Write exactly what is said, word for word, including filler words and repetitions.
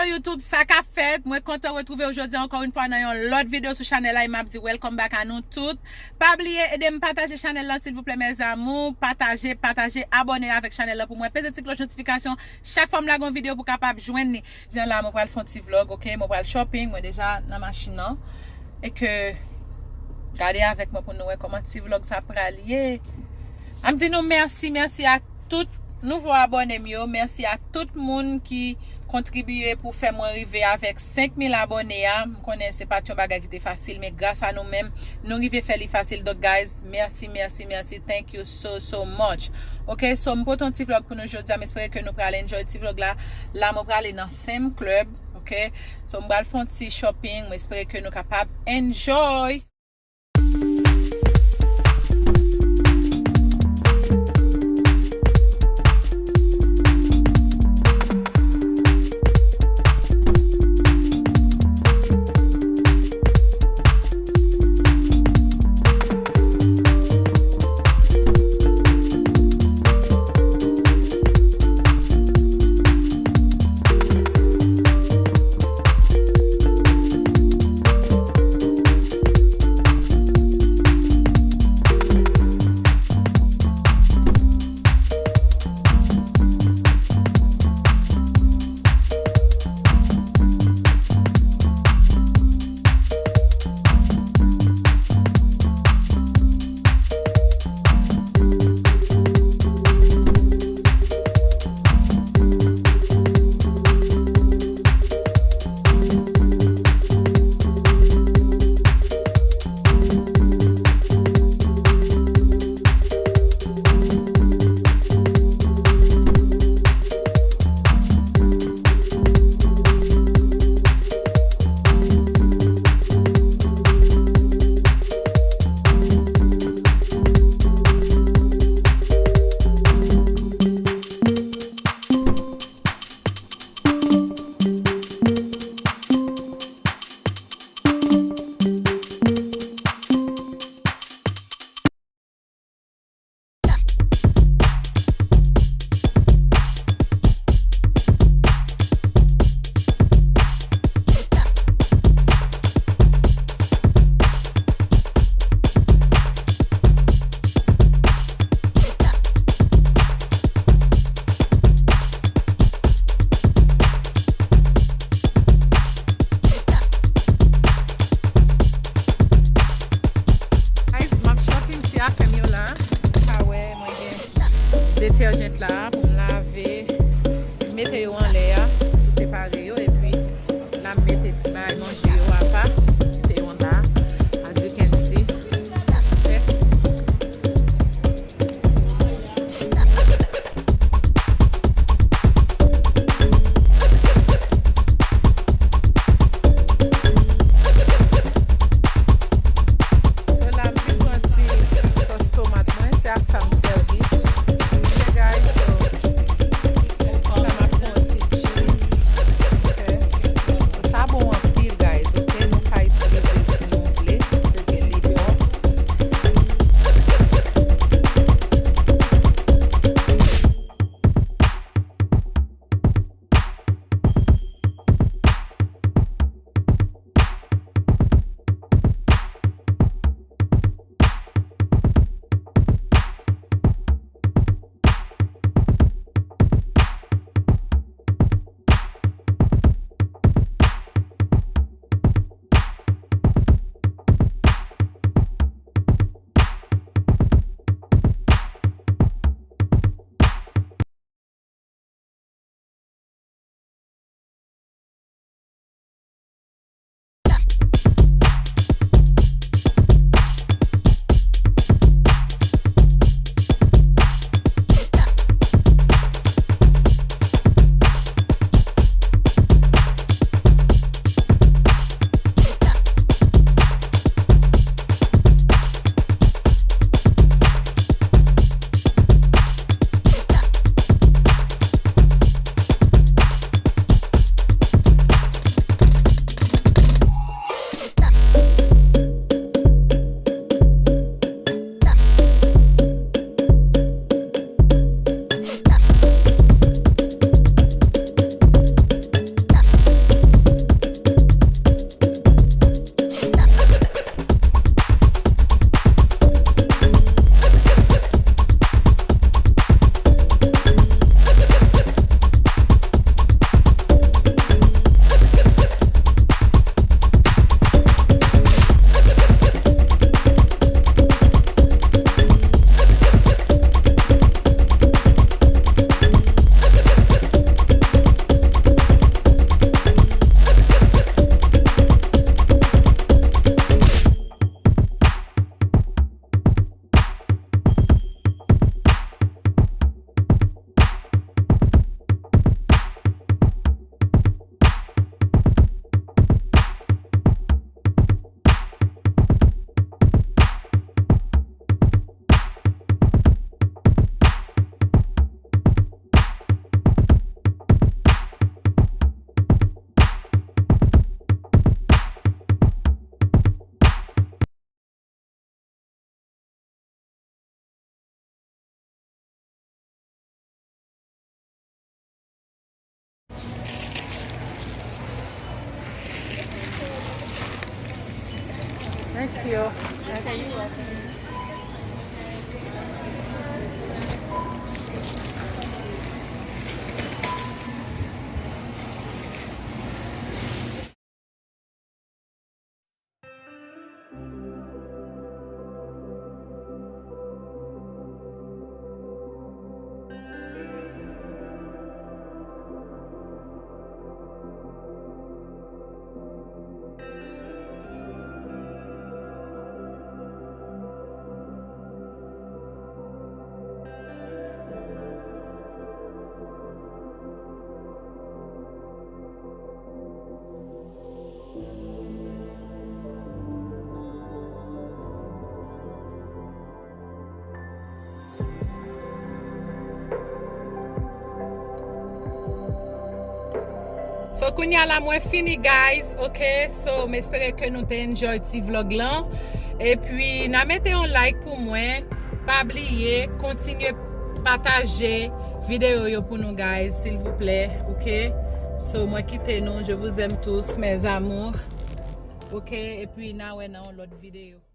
Hello YouTube, sa k ap fèt? Mwen kontan retwouve w jodi a ankò yon fwa nan yon lòt videyo sou chanèl la, e m ap di welcome back a nou tout. Pa bliye ede m pataje chanèl la silvouplè mes amours, pataje, pataje, abòne avèk chanèl la pou mwen, peze ti klòch notifikasyon chak fwa m lage yon videyo pou w kapab jwenn li. Jodi a la mwen pral fè yon ti vlog, ok? Mwen pral shopping, mwen deja nan machin nan. E ke gade avèk mwen pou nou wè kòman ti vlog sa pral ye. M ap di nou mèsi, mèsi a tout nouvo abòne m yo, mèsi a tout moun ki kontribiye pou fè mwen rive avèk senk mil abòne a. M konnen se pa t yon bagay ki te fasil, men gras a nou menm, nou rive fè li fasil. Donk, guys, mèsi, mèsi, mèsi. Thank you so, so much. Ok, so m pote yon ti vlog pou nou jodi a. M espere ke nou pral enjoy ti vlog la. La, mwen prale nan Sam's Club. Ok, so m pral fè yon ti shopping. M espere ke nou kapab enjoy. Guys, m ap shopping ti afè m yo la. Ou ka wè, mwen gen detèjan la pou m lave. M mete yo anlè a, m tou separe yo, epi la m mete ti bagay manje yo apa, mete yo anba, as you can see. Ok. So la, m vin pran ti sòs tomat mwen, se ak sa m sèvi. Ok, guys, so, la m ap pran ti Thank you. So, kounye a la, mwen fini, guys, ok? So, m espere ke nou te enjoy ti vlog lan. Epi, n a mete yon like pou mwen. Pa bliye, kontinye pataje videyo yo pou nou, guys, silvouplè, ok? So, mwen kite nou. Je vous aime tous, mes amours. Ok? Epi, n a wè nan yon lòt videyo.